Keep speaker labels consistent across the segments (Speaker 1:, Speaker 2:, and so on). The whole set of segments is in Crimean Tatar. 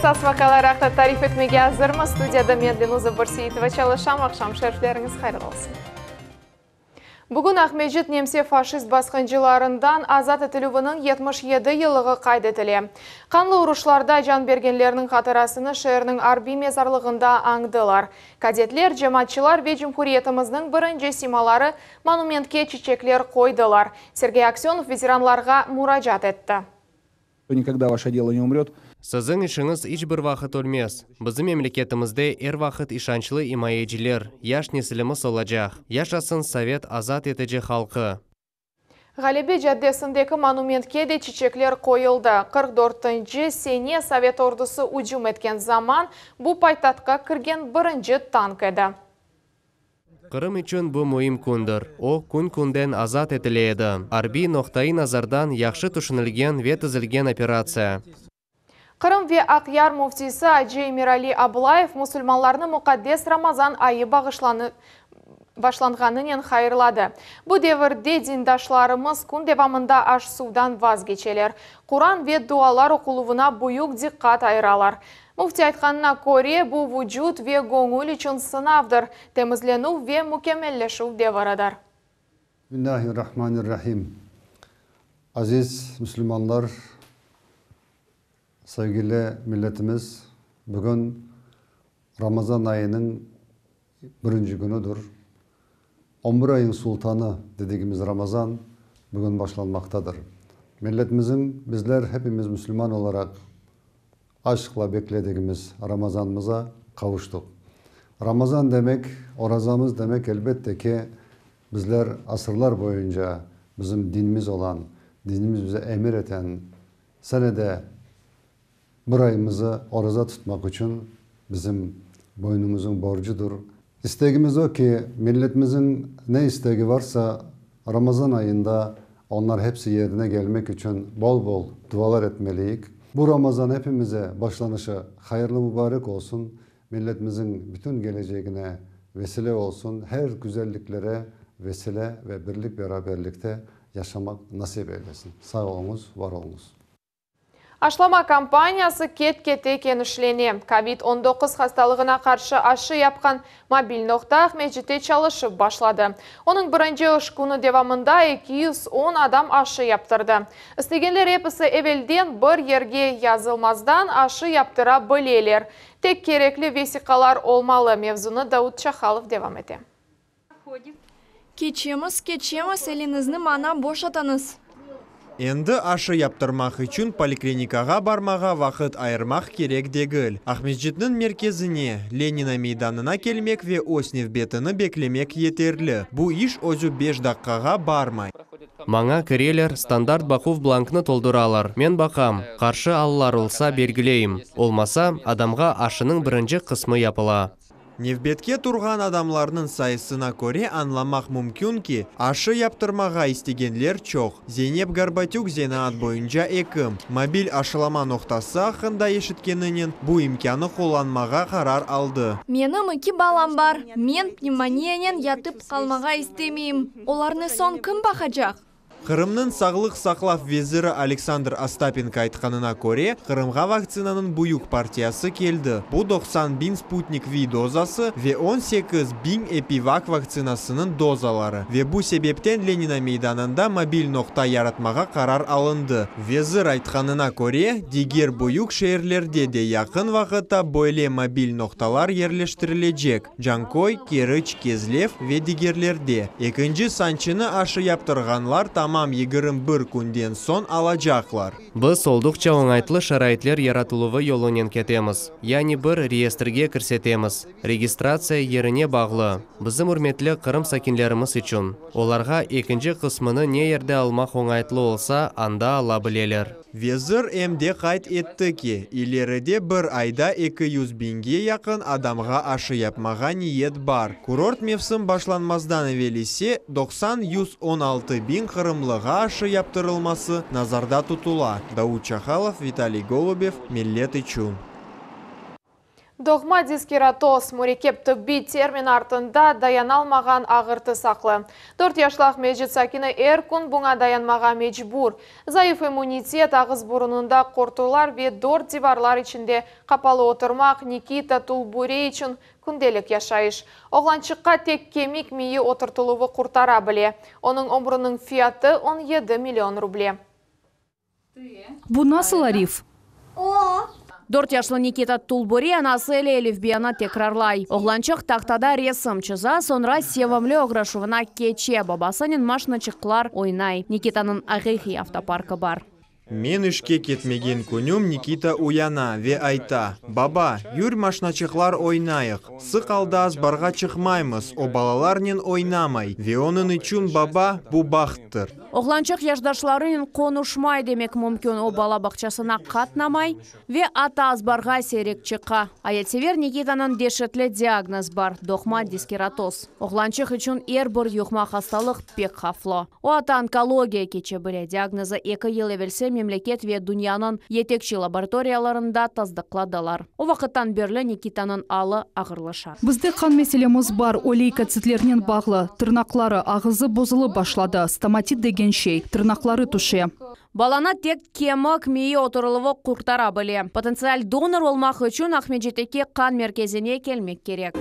Speaker 1: Esas vaqialar aqta tarif etmege azırmız. Studiyada men, Lenuza Börseitova, çalışam. Aqşam şerifleriñiz hayırlı olsun. Bugün Aqmescit nemse-faşist basqıncılarından azat etilüviniñ 77 yıllığı qayd etile. Qanlı uruşlarda can bergenlerniñ hatırasını şeerniñ arbiy mezarlığında añdılar. Kadetler, cemaatçılar ve cumhuriyetimizniñ birinci simaları monumentke çiçekler qoydılar. Sergey Aksönov veteranlarğa muracaat etti.
Speaker 2: Nikogda vaşe delo ne umret.
Speaker 3: Siziñ işiñiz iç bir vaqıt ölmez. Bizim memleketimizde er vaqıt işançlı imayeciler, yaş nesilimiz olacaq. Yaşasın sovet azat etici halqı!
Speaker 1: Ğalebe caddesindeki monumentke de çiçekler qoyuldı. 44-nci sene sovet ordusı ücüm etken zaman bu paytahtqa kirgen birinci tank edi.
Speaker 3: Qırım içün bu müim kündir. O, kün-künden azat etile edi. Arbiy noqtaiy-nazardan yahşı tüşünilgen ve tizilgen operatsiya.
Speaker 1: Qırım ve Aqyar müftisi acı Emirali Ablayev musulmanlarnı muqaddes Ramazan ayı başlanğanınen hayırladı. Bu devirde dindaşlarımız kün devamında aş-suvdan vazgeçeler, Quran ve dualar oquluvına büyük diqqat ayıralar. Müfti aytqanına köre, bu vucut ve göñül içün sınavdır, temizlenüv ve mükemmelleşüv deviridir.
Speaker 4: Bismillahirrahmanirrahim. Aziz Müslümanlar, sevgili milletimiz, bugün Ramazan ayınıñ birinci künüdir. On bir ayıñ sultanı dedigimiz Ramazan bugün başlanmaqtadır. Milletimizin, bizler hepimiz Müslüman olaraq aşqla bekledigimiz Ramazanımıza qavuştıq. Ramazan demek, orazamız demek, elbette ki, bizler asırlar boyunca bizim dinimiz olan, dinimiz bize emir eten senede bir ayımızı oraza tutmaq içün bizim boynumızıñ borcudır. İstegimiz o ki, milletimizin ne istegi varsa, Ramazan ayında onlar hepsi yerine gelmek içün bol-bol dualar etmeliyik. Bu Ramazan hepimize başlanışı hayırlı-mubarek olsun, milletimizin bütün gelecegine vesile olsun, her güzelliklere vesile ve birlik-beraberlikte yaşamaq nasip eylesin. Sağ oluñız, var oluñız.
Speaker 1: Aşılama kampaniyası ket-kete kenişlene. Kovid 19 hastalığına qarşı aşı yapqan mobil noqta Aqmescitte çalışıp başladı. Onıñ birinci iş künü devamında 210 adam aşı yaptırdı. İstegenler episi evelden bir yerge yazılmazdan aşı yaptıra bileler. Tek kerekli vesiqalar olmalı. Mevzunı Davut Çahalov devam ete.
Speaker 5: Keçemiz, keçemiz, eliñizni maña boşatıñız.
Speaker 6: Endi aşı yaptırmaq içün poliklinikağa barmağa vaqıt ayırmaq kerek degil. Aqmescitniñ merkezine, Lenina meydanına kelmek ve öz nevbetini beklemek yeterli. Bu iş özü beş daqqağa barmay.
Speaker 3: Maña kireler, standart baquv blanknı tolduralar. Men baqam, qarşı allar olsa belgileyim, olmasa, adamğa aşınıñ birinci qısmı yapıla.
Speaker 6: Nevbetke turğan adamlarnıñ sayısına köre añlamaq mümkün ki, aşı yaptırmağa istegenler çoq. Zeynep Gorbatük zenaat boyunca ekim. Mobil aşılama noqtası aqqında eşitkeninen bu imkânı qullanmağa qarar aldı.
Speaker 5: Menim eki balam bar. Men pnevmoniyanen yatıp qalmağa istemeyim. Olarnı soñ kim baqacaq?
Speaker 6: Qırımnıñ sağlıq saqlav veziri Aleksandr Ostapenko aytqanına köre, Qırımğa vaktsinanıñ büyük partiyası keldi, bu 90 biñ Sputnik V dozası ve 18 biñ Epivak vaktsinasınıñ dozaları ve bu sebepten Lenina meydanında mobil noqta yaratmağa qarar alındı. Vezir aytqanına köre, diger büyük şeerlerde de yaqın vaqıtta böyle mobil noqtalar yerleştirilecek: Canköy, Keriç, Kezlev ve digerlerde. Ekinci sançını aşı yaptırğanlar tamam 21 künden soñ alacaqlar.
Speaker 3: Biz olduqça oñaytlı şaraitler yaratıluvı yolunen ketemiz. Yani bir reyestrge kirsetemiz. Registratsiya yerine bağlı. Bizim ürmetli Qırım sakinlerimiz içün. Olarğa ekinci qısmını ne yerde almaq oñaytlı olsa, anda ala bileler.
Speaker 6: Vezir em de qayd etti ki, ileride bir ayda 200 biñge yaqın adamğa aşı yapmağa niyet bar. Kurort mevsim başlanmazdan evel ise 90-116 biñ qırımlığa aşı yaptırılması nazarda tutula. Davut Çahalov, Vitaliy Golubev, Millet içün.
Speaker 1: Doğma diskeratoz, mürekkep tıbbiy termin artında dayanalmağan ağırtı saqlı. Dört yaşlı Aqmescit sakini er kün buña dayanmağa mecbur. Zayıf immunitet, ağız-burunında qortular ve dört divarlar içinde qapalı oturmaq Nikita Tulbure içün kündelik yaşayış. Oğlançıqqa tek kemik miyi oturtıluvı qurtara bile. Onıñ ömrüniñ fiyatı 17 million ruble.
Speaker 7: Bu nasıl arif?
Speaker 5: O. 4 yaşlı Nikita Tulbure anası ile elifbeni tekrarlay. Oğlançıq tahtada resim çıza, soñra sevimli oğraşuvına keçe. Babasınen maşinaçıqlar oynay. Nikitanıñ aqiqiy avtoparkı bar.
Speaker 6: Men işke ketmegen künüm Nikita uyana ve ayta: Baba, yür maşinaçıqlar oynayıq. Sıq alda azbarğa çıqmaymız, o balalarnen oynamay. Ve onıñ içün baba, bu bahttır.
Speaker 5: Oğlançıq yaşdaşlarınen qonuşmay demek mümkün. O bala bağçasına qatnamay ve atta azbarğa siyrek çıqa. Ayatsever Nikitanıñ deşetli diagnoz bar – doğma diskeratoz. Oğlançıq içün er bir yuqma hastalıq pek havflı. O atta onkologiya keçe bile. Diagnozı 2 yıl evelsi memleket ve dünyanıñ yetekçi laboratoriyalarında tasdıqladılar. O vaqıttan berli Nikitanıñ alı ağırlaşa.
Speaker 7: Bizde qan meselemiz bar, o leykotsitlernen bağlı. Tırnaqları, ağızı bozulıp başladı. Stomatit degen şey. Tırnaqları tüşe.
Speaker 5: Balanı tek kemik miyi oturıluvı qurtara bile. Potentsial donor olmaq içün Aqmescitteki qan merkezine kelmek kerek.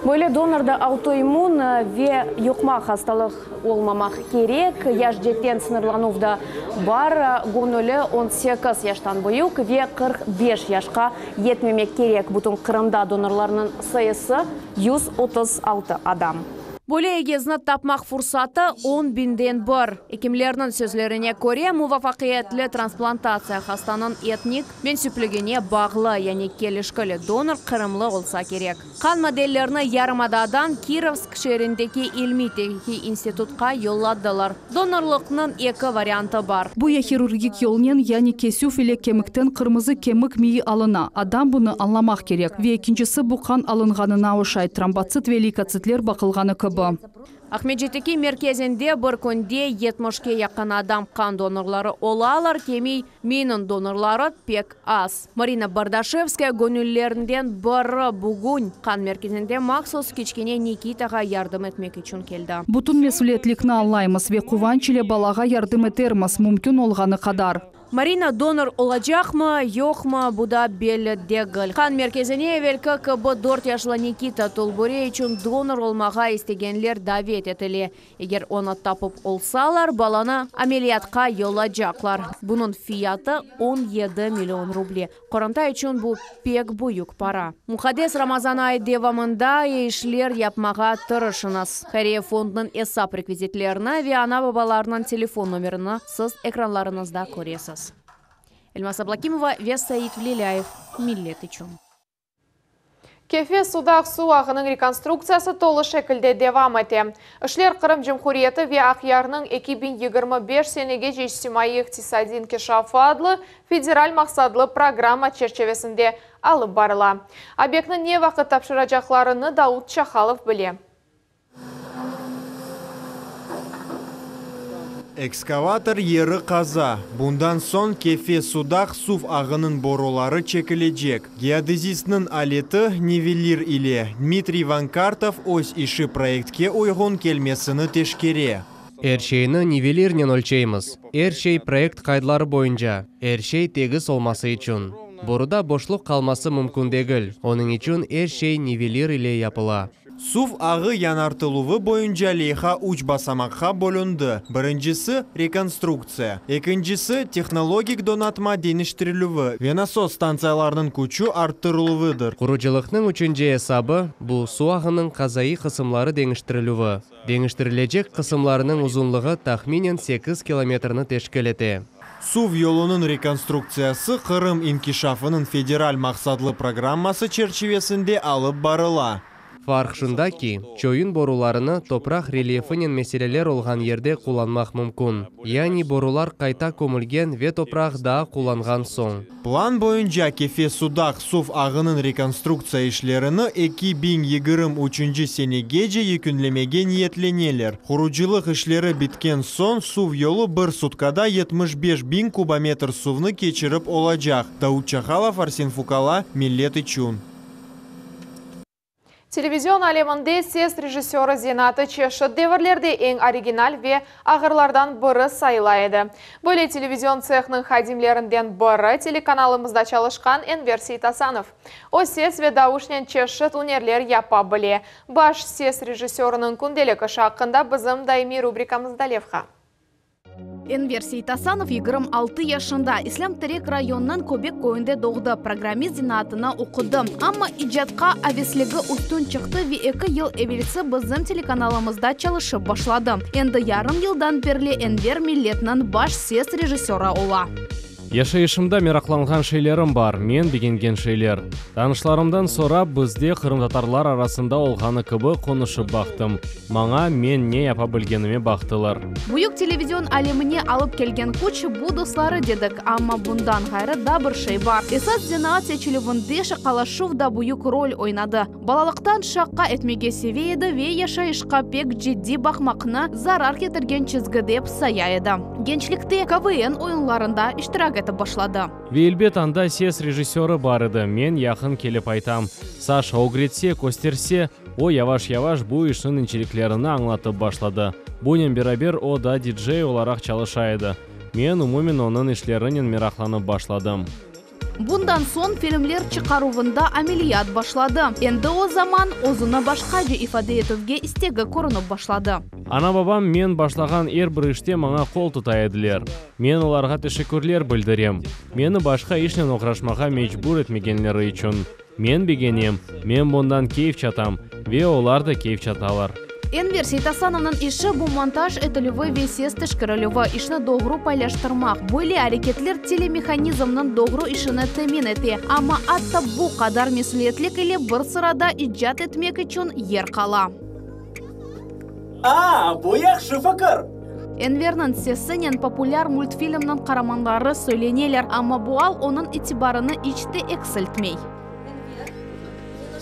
Speaker 8: Böyle donorda autoimmun ve yuqma hastalıq olmamaq kerek. Yaş ceetten sıñırlanuv da bar. Göñülli 18 yaştan büyük ve 45 yaşqa yetmemek kerek. Bütün Qırımda donorlarnıñ sayısı 136 adam.
Speaker 5: Böyle egizni tapmaq fursatı 10 biñden bir. Ekimlerniñ sözlerine köre muvafaqiyetli transplantatsiya hastanıñ etnik mensüpligine bağlı, yani kelişikli donor qırımlı olsa kerek. Qan maddelerini yarımadadan Kirovsk şeerindeki ilmiy tedqiqiy institutqa yolladılar. Donorlıqnıñ eki variantı bar.
Speaker 7: Bu ya hirurgik yolnen, yani kesüv ile kemikten qırmızı kemik miyi alına. Adam bunı añlamaq kerek. Ve ekincisi bu qan alınğanına oşay, trombotsit ve leykotsitler baqılğanı kibi.
Speaker 5: Aqmescitteki merkezinde bir künde 70-ke yaqın adam qan donorları olalar, kemik miyiniñ donorları pek az. Marina Bardaşevskaya göñüllilerinden biri bugün qan merkezinde mahsus kiçkene Nikitağa yardım etmek içün keldi.
Speaker 7: Bütün mesüliyetlikni añlaymız ve quvanç ile balağa yardım etermiz, mümkün olğanı qadar.
Speaker 5: Marina donor olacaqmı, yoqmı, bu da belli degil. Qan merkezine evelki kibi 4 yaşlı Nikita Tulbure içün donor olmağa istegenler davet etile. Eger onı tapıp olsalar, balanı ameliyatqa yollaycaqlar. Bunıñ fiyatı 17 million ruble. Qoranta içün bu pek büyük para. Muqaddes Ramazan ayı devamında işler yapmağa tırışıñız. Hayriye fondunıñ esap rekvizitlerini ve ana-babalarınıñ telefon nomerini siz ekranlarıñızda köresiz. Elmaz Ablakimova ve Said Velilâyev Millet içün.
Speaker 1: Kefe Sudaq suv ağınıñ rekonstruktsiyası tolu şekilde devam ete. İşler Qırım Cumhuriyeti ve Aqyarnıñ 2025 senege içtimaiy iqtisadiy inkişafı adlı federal maqsatlı programma çerçivesinde alıp barıla. Obyektni ne vaqıt tapşıracaqlarını Daud Çahalov bile.
Speaker 6: Ekskavator yeri qaza. Bundan soñ Kefe Sudaq suv ağınıñ boruları çekilecek. Geodezistniñ aleti nivelir ile Dmitriy Vankartov öz işi proyektke uyğun kelmesini teşkere.
Speaker 3: Er şeyni nivelirnen ölçeymiz. Er şey proyekt qaydları boyunca. Er şey tegiz olması içün. Boruda boşluq qalması mümkün degil. Onıñ içün er şey nivelir ile yapıla.
Speaker 6: Suv ağı yañartıluvı boyunca leyha üç basamaqqa bölündi. Birincisi – rekonstruktsiya. Ekincisi – tehnologik donatma deñiştirilüvi ve nasos stantsiyalarınıñ küçü arttırıluvıdır.
Speaker 3: Qurucılıqnıñ üçünci esabı – bu suv ağınıñ qazaiy qısımları deñiştirilüvi. Deñiştirilecek qısımlarınıñ uzunlığı tahminen 8 kilometrni teşkil ete.
Speaker 6: Suv yolunıñ rekonstruktsiyası Qırım inkişafınıñ federal maqsatlı programması çerçivesinde alıp barıla.
Speaker 3: Farq şunda ki, çoyun borularını topraq relyefinen meseleler olğan yerde qullanmaq mümkün. Yani borular qayta kömülgen ve topraq daa qullanğan soñ.
Speaker 6: Plan boyunca Kefe Sudaq suv ağınıñ rekonstruktsiya işlerini 2023 senegece yekünlemege niyetleneler. Qurucılıq işleri bitken soñ suv yolu bir sutkada 75 biñ kubometr suvnı keçirip olacaq. Daud Çahalov, Arsen Fukala, Millet içün.
Speaker 1: Televizion aleminde ses rejissörı zenaatı çeşit devirlerde eñ original ve ağırlardan biri sayıla edi. Böyle televizion tsehniñ hadimlerinden biri telekanalımızda çalışqan Enver Seytasanov. O ses ve davuşnen çeşit ünerler yapa bile. Baş ses rejissörınıñ kündelik işi aqqında bizim daimiy rubrikamızda levha.
Speaker 5: Enver Seytasanov 26 yaşında, İslâm Terek rayonınıñ Köbek köyünde doğdı, programmist zenaatını oqudı. Amma icatqa avesligi üstün çıqtı ve eki yıl evelsi bizim telekanalımızda çalışıp başladı. Endi yarım yıldan berli Enver Milletniñ baş ses rejissörı ola.
Speaker 9: Yaşayışımda meraqlanğan şeylerim bar, men begengen şeyler. Tanışlarımdan sorap, bizde qırımtatarlar arasında olğanı kibi qonuşıp baqtım. Maña, men ne yapa bilgenime baqtılar.
Speaker 5: Büyük televizion alemine alıp kelgen küç, bu dostları dedik, amma bundan ğayrı da bir şey bar. Esas zenaat seçilüvinde şaqalaşuv da büyük rol oynadı. Balalıqtan şaqa etmege seve edi ve yaşayışqa pek ciddiy baqmaqnı zarar ketirgen çizgi dep saya edi. Gençlikte KVN oyunlarında iştirak etip başladı.
Speaker 9: Ve elbet anda ses rejissörı bar edi, men yaqın kelip aytam, Saşa ögretse, kösterse, o yavaş-yavaş bu işniñ inceliklerini añlatıp başladı. Bunen beraber o da dicey olaraq çalışa edi. Men umumen onıñ işlerinen meraqlanıp başladım.
Speaker 5: Bundan soñ filmler çıqaruvında ameliyat başladı. Endi o zaman özüni başqace ifade etüvge istegi körünip başladı.
Speaker 9: Ana-babam men başlağan er bir işte maña qol tuta ediler. Men olarğa teşekkürler bildirem, meni başqa işnen oğraşmağa mecbur etmegenleri içün. Men begenem, men bundan keyf çatam, ve olar da keyf çatalar.
Speaker 5: Enver Seytasanovnıñ işi bu montaj etilüvi ve ses teşkerilüvi, işni doğru paylaştırmaq. Böyle areketler telemehanizmniñ doğru işini temin ete, amma atta bu qadar mesüliyetlik ile bir sırada icat etmek içün yer qala.
Speaker 10: A, bu yahşı fikir!
Speaker 5: Enverniñ sesinen populâr multfilmniñ qaramanları söyleneler, amma bu al onıñ itibarını iç te eksiltmey.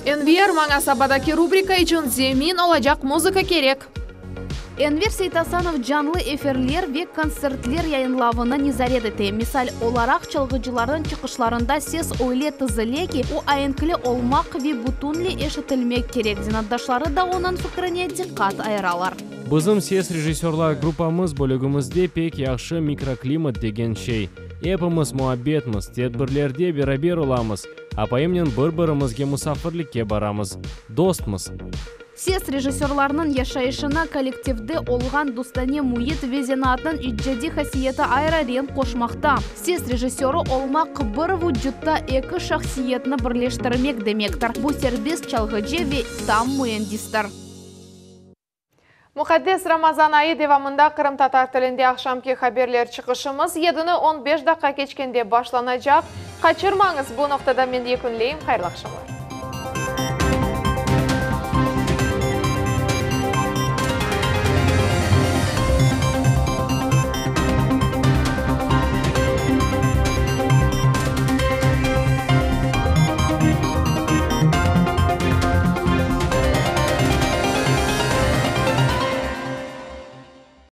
Speaker 1: Enver, maña sabadaki rubrika içün zemin olacaq muzıka kerek.
Speaker 5: Enver Seytasanov canlı efirler ve kontsertler yayınlavını nezaret ete. Misal olaraq, çalğıcılarnıñ çıqışlarında ses öyle tizile ki, o aenkli olmaq ve bütünley eşitilmek kerek, zenaatdaşları da onıñ fikrine diqqat ayıralar.
Speaker 9: Bizim ses rejissörlar gruppamız bölügimizde pek yahşı mikroklimat degen şey. Epimiz muabbetmiz, tedbirlerde beraber olamız, apayımnen bir-birimizge musafirlikke baramız. Dostmız.
Speaker 5: Ses rejissörlarnıñ yaşayışına kollektivde olğan dostane müit ve zenaatnıñ icadiy hasiyeti ayrı renk qoşmaqta. Ses rejissörı olmaq, bir vucutta eki şahsiyetni birleştirmek demektir, bu serbest çalğıcı ve tam müendistir.
Speaker 1: Muqaddes Ramazan ayı devamında qırımtatar tilinde aqşamki haberler çıqışımız yedini on beş daqqa keçkende başlanacaq. Qaçırmañız! Bu noqtada men yekünleyim. Hayırlı aqşamlar!